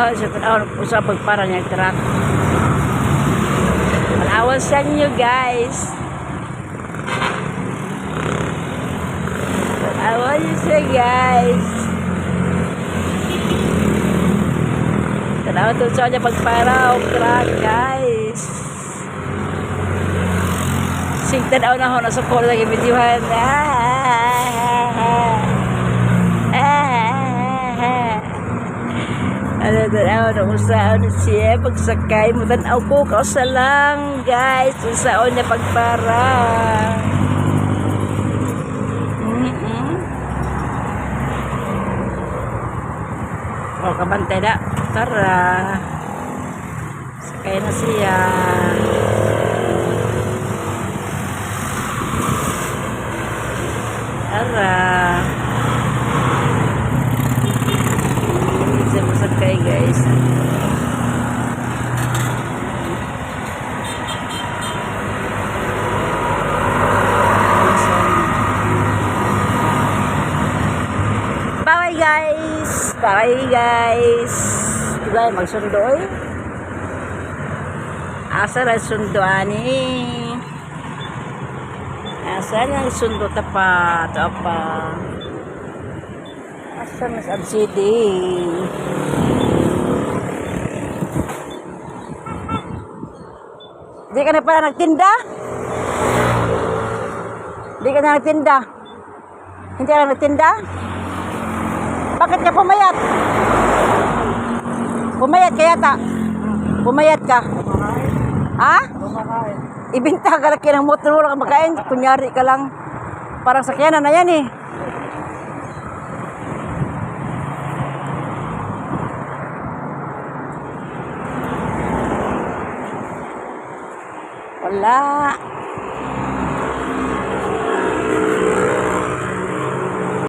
Tanaw siya, tanaw usa pagpara niya truck. Palawan sa inyo, guys. Palawan siya, guys. Tanaw to sa niya pagpara og truck, guys. Sing tanaw na ho na sa call lagi videohan. Ah, ah, ano, tanaw na usaon siya pagsakay mo, tanaw ko kausa lang, guys, usaon niya pagpara. O, kabantay na. Tara. Sakay na siya. Tara. Hindi siya masakay, guys. Bye, guys! Bye, guys! Diba, magsundo eh. Asa ra sundo ani? Asa na sundo tapa? Tapa. Asa na sa CD? Di ka na pala nagtinda? Di ka na nagtinda? Hindi ka na nagtinda? Bakit ka pumayat? Pumayat ka yata. Pumayat ka. Ha? Ibinta ka lang kinang motor, wala ka makain. Kunyari ka lang. Parang sakyanan na yan eh. Wala.